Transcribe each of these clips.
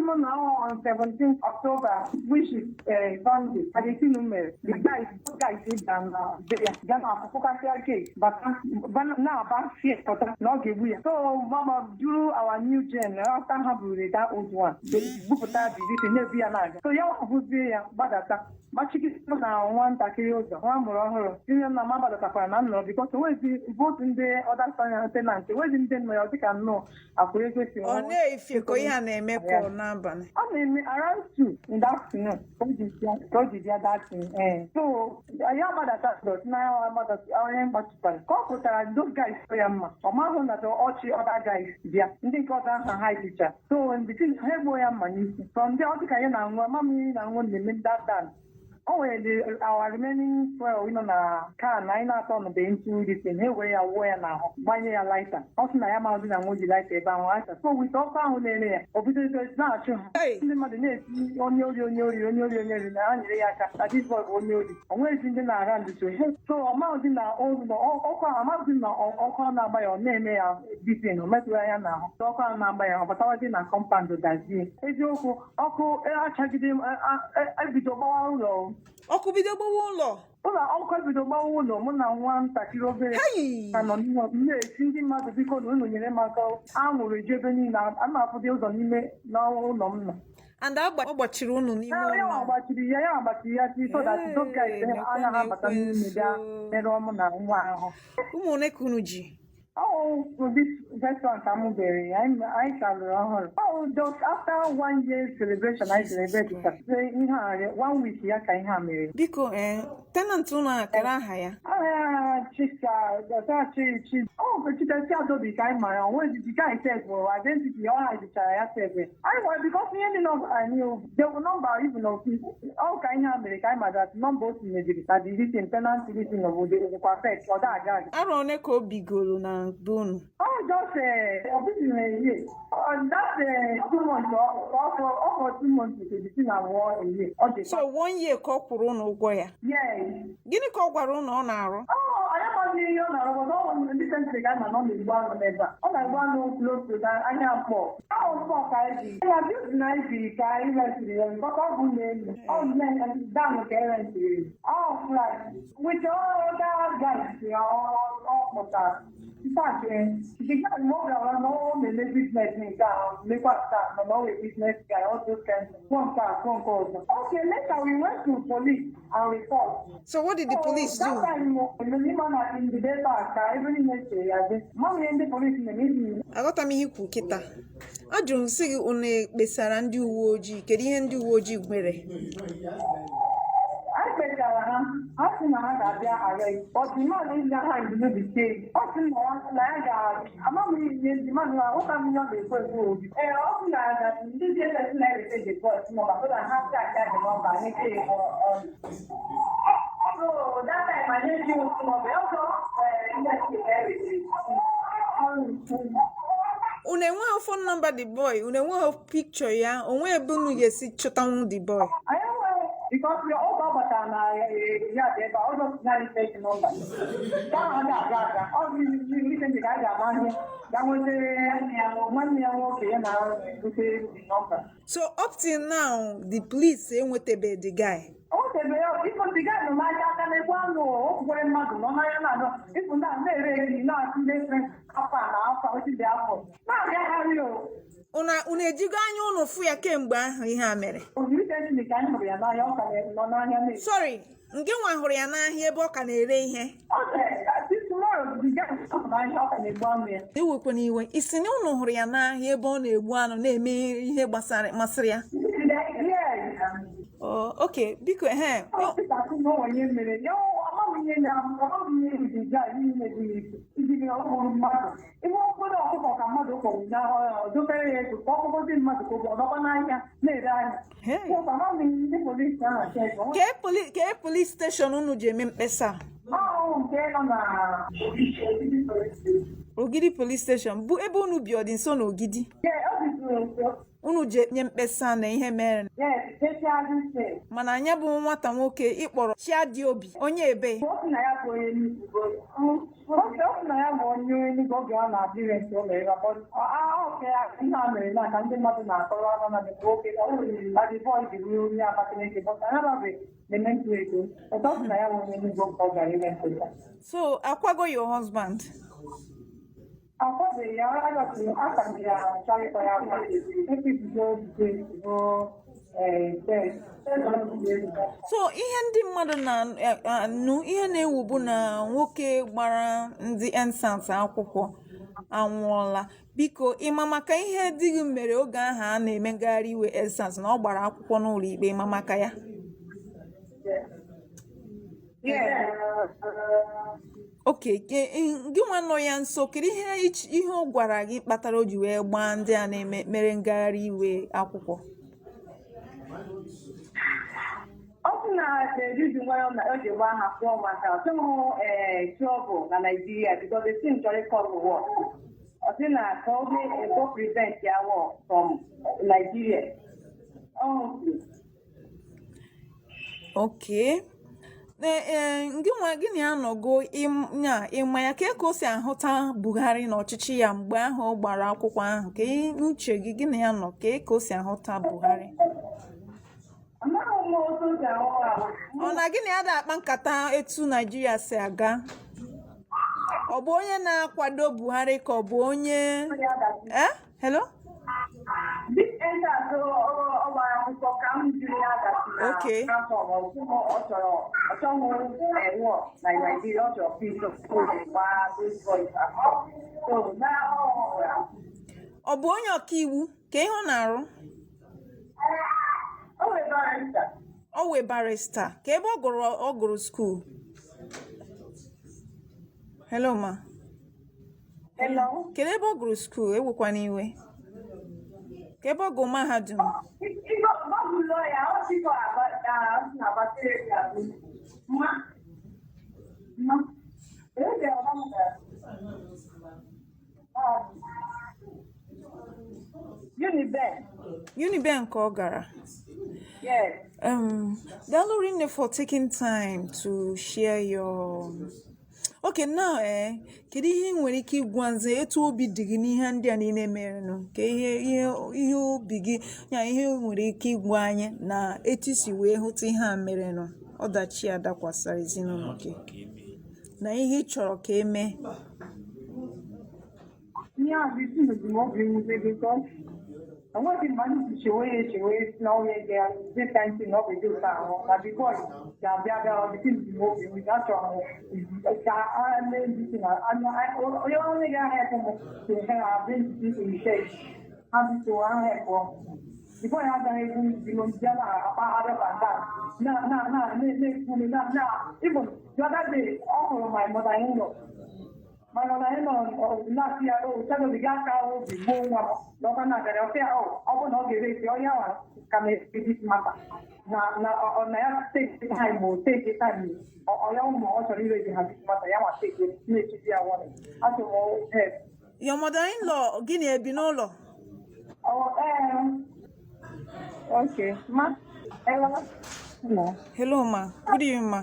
m na ọ on 17th October, which is Sunday, adịtinu mere the guys guys bịa na be ya, bịa na akụkụkasịa gate bata na-aba sie pụta na ọ ga-egbu ya. So mama duru our new gen after ha buru that old one bupụta the na-ebu ya na-aga. So ya hụzie ya gbadata gbachigide na nwatakịrị ụzọ nwa mụrụ ọhụrụ tinye na ma gbadatakwara na nnọọ because onwezi votu ndị other tenant, enwezi ndị nọ ya, ọ dịka nnọọ akwụrụ ego si. Ọ na-efie ka ihe a na-eme ka ọ n'abalị? Ọ na-eme around 2 in the afternoon ka o ji bịa that thing. Ee, so ya gbadata dot na ya gbadata onye gbachikwara ka ọ pụtara, those guys so ya mma, ọ mahụ na ọchị other guys bịa, ndị nke ọzọ ahụ ha jicha. So in between ha egbuo ya mma n'isi. From there ọ dịka ya na-aṅụ amamihe na-aṅụ na-eme that dance. O nwere the our remaining fuel nọ na car na anyị na-atọ nụbe into this thing, ha were ya wụọ ya n'ahụ, gbanye ya lighter. Ọ sị na ya maazị na nwa ji lighter ebe ahụ acha. So with ọkụ ahụ na-ere ya, o bido na-achụ ha. Ndị mmadụ na-eti, "Onye ori, onye ori, onye ori, onye ori," na ha nyere ya aka na this boy bụ onye ori. O nweghịzi ndị na-ara ndụso. So ọ maghịzi na ọkụ ahụ, amaghịzi na ọkụ ahụ na-agba ya, ọ na-eme ya bitin, o metụrụ ya n'ahụ. Ọkụ ahụ na-agba ya, ọ batawazi na compound dazie. Eziokwu, ọkụ achagide, ebido gbawa ụlọ. Ọkụ bido gbawa ụlọ? Ụlọ, ọkụ ebido gbawa ụlọ. Mụ na nwa ntakịrị obere ka nọ n'ime na-esi ndị mmadụ, "Biko na unu nyere m aka." Anwụrụ eju ebe niile, a na-afụdị ụzọ n'ime n'ụlọ m nọ. And ọ gbachiri unu n'ime ụlọ? Ya gbachiri ya, ya gbachiri ya si so that those guys anaghị abata n'ime bịa merụọ mụ na nwa ahụ. Ụmụ ole ka unu ji? Oh, this first one ka m bere ya, anyị ka lụrụ ọhụrụ. Oh, just after one year celebration, anyị celebrate ihe a, one week ya ka ihe a mere. Biko, ee, tenant ụlọ a kere aha ya? Aha ya Chika Chi Chi. Ọ Chika Chiadobi ka anyị mara. Onwezi the guy sef identity ọ hazichara ya sef. Anyị nwere because ihe niile anyị the number even of ọ ka ihe a mere ka anyị mara nọmba o tinyeziri na the written tenant written obodo bụkwa fake, ọ da aga aga. Arọ ole ka o bigoro na be unu? Oh, just ọ bụghị a year. On that 2 months, ọ 2 months to the na abụọ a year. Ọ dị. So one year ka ọ kwụrụ unu ụgwọ ya? Yes. Gịnị ka ọ gwara unu ọ na-arụ? Oh, anyị amaghị ihe ọ na-arụ, but ọ ndị sentry ka na ọ na-egbu anụ n'ebe a. Ọ na-egbu anụ close to that anya mkpọ. Ahụ mkpọ ka anyị bi. Ya building anyị biri ka anyị rentịrị ya, because ọ bụ n'elu. Ọ down ka e rentịrị. Ọ flat with all other guys ọ kpọtara. In fact, the guy mo bịara na ọ na-eme business nke a, mekwa nke a, mana ọ wee business guy, all those kinds of kwuo nke a, kwuo nke ọzọ. Okay, later we went to police and report. So what did the police do? That time, ịma na in the data ka ebe niile chere ya dị. Ma ihe ndị police na-eme iji Aghọta m ihe ikwu kịta. Ajụrụ m sị gị, unu kpesara ndị uwe ojii, kedu ihe ndị uwe ojii mere? Anyị kpechara ha, ha sị na ha ga-abịa arrest, but the man is na hand no be say ọ sị na ya na ya ga ama m ihe ndị mmadụ na ụka m ihe ọ na-ekwu ekwu obi. Ee, ọ sị na na ndị DSS na-erete the boys number so that ha track the number anyị pay on. So that time anyị eji otu number ọzọ ndị na-erete. Unu enweghị phone number the boy? Unu enweghị picture ya? Onwe ebe unu ga-esi chọtanwu the boy? Anyị enweghị because oge ọ batara na ya dị ebe a, ọ just naanị fake number. Nke ahụ ga-aga aga. Ọ bụ recently ka a ga-ama ihe ga nweta nwanne ya nwoke ya na bute the number. So up till now, the police enwetabeghị the guy? O tebe ya ifo ndị guy nọ n'ahịa aka na-egbu anụ, o kwukwere mmadụ nọ n'ahịa na-anọ ifo ndị a na-ere eri na-asị ndị efe afọ a na afọ ochi dị afọ na-agagharị o. Unu ejigo anya unu fụ ya kemgbe ahụ ihe a mere? Recently ka anyị hụrụ ya n'ahịa, ọ ka nọ n'ahịa na Sorry, nke nwa hụrụ ya n'ahịa ebe ọ ka na-ere ihe? Ọ sị tomorrow the guy nọ n'ahịa, ọ ka na-egbu anụ ya. Ewekwana iwe, isi na unu hụrụ ya n'ahịa ebe ọ na-egbu anụ na-eme ihe gbasara masịrị ya? Yes. Oh, okay, biko, ehe. Ọ sị na o nwere ihe mere ya, amaghị ihe na amaghị ihe dị guy niile dị n'isi iji na ọ hụrụ mmadụ ime okporo ọkụkọ ka mmadụ kpọrọ na ọ dofere ya ego ka ọkụkọ dị mmadụ ka ọ bụ ọnọkwa n'ahịa na-ere ahịa. Hey. Amaghị ndị polisi ahụ check. Kee police station unu ji eme mkpesa a? Ahụ nke nọ na Ogidi police station bụ ebe unu bi, ọ dị nso n'Ogidi? Yeah, ọ dị nso. Unu ji nye mkpesa na ihe mere? Yes, special state. Mana anya bụ nwata nwoke ịkpọrọ Chiadiobi, onye ebe? Ọ sị na ya bụ onye Enugu. Ọ sị na ya bụ onye Enugu. Enugu oge ọ na-adị rent ụlọ ebe a, but oke ihe a mere na ka ndị mmadụ na-akọrọ ọnụ na nwoke na the boy ji bụrụ onye Abakaliki, but anabaghị na-eme ego, but ọ sị na ya bụ onye Enugu ka ọ gara ire ntụ ya. So akwago your husband? Akwabeghị ya, agafere aka m ya chọrọ ịkọ ya akwa ebibido bụ ee. So ihe ndị mmadụ na-anụ, ihe na-ewu bụ na nwoke gbara ndị EndSARS akwụkwọ anwụọla. Biko, ịma maka ihe di gị mere oge ahụ a na-eme ngagharị iwe EndSARS, na ọ gbara akwụkwọ n'ụlọ ikpe? Ịma maka ya? Yeah. Oke, gị nwa nọ ya nso, kedu ihe ọ gwara gị kpatara o ji wee gbaa ndị a na-eme mere ngagharị iwe akwụkwọ? Ọ sị na the reason why ọ na o ji gba ha pụọ maka ọ chọghị trouble na Nigeria, because the thing chọrọ ịkọrọ war. Ọ sị na ka ọ mee ka o prevent ya war from Nigeria. Ọ kwuru. Okay. Ee, gị nwa gị na ya nọgo nya ịma ya ka o si ahụta Buhari na ọchịchị ya mgbe ahụ ọ gbara akwụkwọ ahụ, ka uche gị, gị na ya nọ, ka o si ahụta Buhari? Amaghị m otu o si ahụ ahụ. Ọ na gị na ya da akpa nkata etu Naijiria si aga? Ọ bụ onye na-akwado Buhari ka ọ bụ onye hello? This EndSARS ọ gbara akwụkwọ ka m jiri ya gasị na platform, ọ sị m ọ chọrọ, ọ chọghị war na Nigeria, ọ chọrọ peace of gbaa those boys akwụkwọ. So na ọ Ọ bụ onye ọkaiwu ka ihe ọ na-arụ? O nwere barrister. Ọ wee barrister ka ebe ọ gụrụ school? Hello, ma? Hello. Kedu ebe ọ gụrụ school? Ewekwana iwe, ka ebe ọ gụrụ mahadum? Ọ bụ lawyer, ọ sịkọ na Abakaliki abụ. Ma ma ebe ọ mụtara. Uniben. Uniben ka ọ gara? Yes. Daalụ rinne for taking time to share your. Okay, now, kedu ihe ị nwere ike ịgwa nze etu obi dị gị n'ihe ndị a niile merenụ? Ka ihe obi gị ya, ihe ị nwere ike ịgwa anyị na etu isi wee hụta ihe a merenụ, ọdachi a dakwasara ezinụlọ gị, na ihe ị chọrọ ka emee? Ihe a bụ isi n'ozi m obi mwute, because enweghị mgbe anyị si chewe ya echewe na onye ga ntị na ọ bụ ede ụtọ ahụ na the boy ga-abịa bịa ọdịsị m obi mwute. Achọrọ m ka a mee ndịsi na anya onye onye ga-ahepụ m to ha abịa ndịsi in ha biko ha hepụ the boy agaghị egwu bilo bịa na akpa up and down na na na na-ekwu m na na even the other day ọ hụrụ my mother-in-law. Mana na ịnọ na-asị ya o chagobi gị aka obi gbuo nwa m n'ọkwa na agara ọsị ya ọ bụ na ọ ga-ere esi onye ahụ ka na-ebi mata na na ọ na ya take time, o take time ọ ya ụmụ ọ chọrọ ire ha mata ya nwa take na-echizi ya warning, achọ m help. Your mother-in-law gị na-ebi n'ụlọ? Ọ ee, okay ma, hello. Hello. Hello, ma, good evening, ma.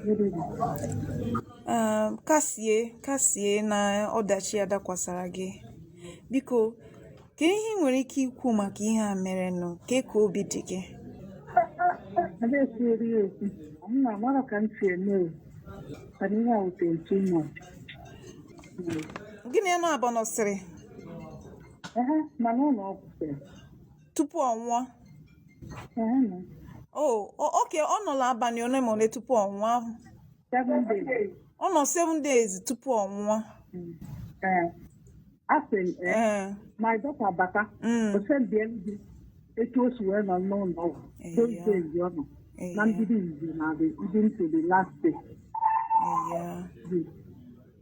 Good evening. Kasie na ọdachi a dakwasara gị. Biko, kedu ihe ị nwere ike ikwu maka ihe a merenụ? Ka obi dị gị? Ada esi ya esi. M na-amara ka m si eme o. Mana ihe a wutere too much. Gịnị nọ abụọ nọsịrị? Ehe, mana ụlọ ọgwụ sịrị. Tupu ọ nwụọ? Ehe, na. Oh, okay, ọ nọrọ abalị ole ma ole tupu ọ nwụọ? 7 days. Ọ nọ 7 days tupu ọ nwụọ? Ee. Asị m, my daughter bata. O sendie gị etu o si wee nọ n'ụlọ ọgwụ. Those days ọ nọ. Na mbido izu na the even to the last day.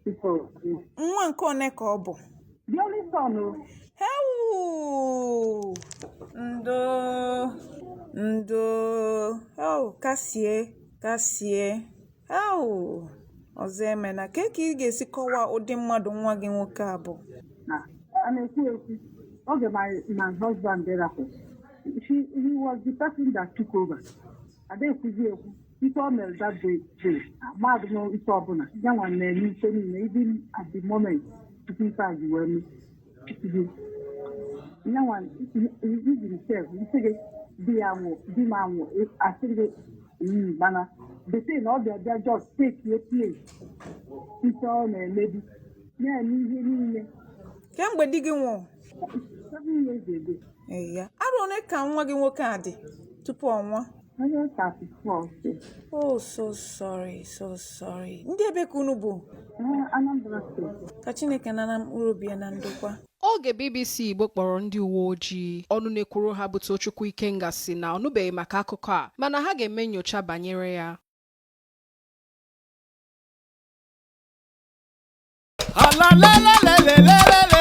Before. Nwa nke one ka ọ bụ? The only son o. Hewu! Ndo, ndo, oh, kasie, kasie, hewu! Ọzọ emena. Ka ị ga-esi kọwaa ụdị mmadụ nwa gị nwoke a bụ? Na a na-ekwu ekwu oge my husband rapụ, he was the person that took over. Ada ekwuzi ekwu. Ife o mere that day, amadụ m ife ọbụla ya nwa na-eme ife niile, even at the moment tupu ife a ji wee mee nyanwa ijiri sef nsị gị di ya nwụ, di m anwụ, asị gị mana the thing na ọ bịa bịa just take your place, ife ọ na-emebi na-eme ihe niile. Kemgbe di gị nwụrụ? 7 years ago. Ee, ya arọ ole ka nwa gị nwoke a dị tupu ọ nwụọ? Onye 34. Oh, so sorry, so sorry. Ndị ebe ka unu bụ? Anambra Steeti. Ka Chineke nara mkpụrụ obi ya na ndokwa. Oge BBC Igbo kpọrọ ndị uwe ojii, ọnụ na-ekwuru ha bụ Tochukwu Ikenga si na ọ nụbeghị maka akụkọ a, mana ha ga-eme nyocha banyere ya. Ala la la la la la.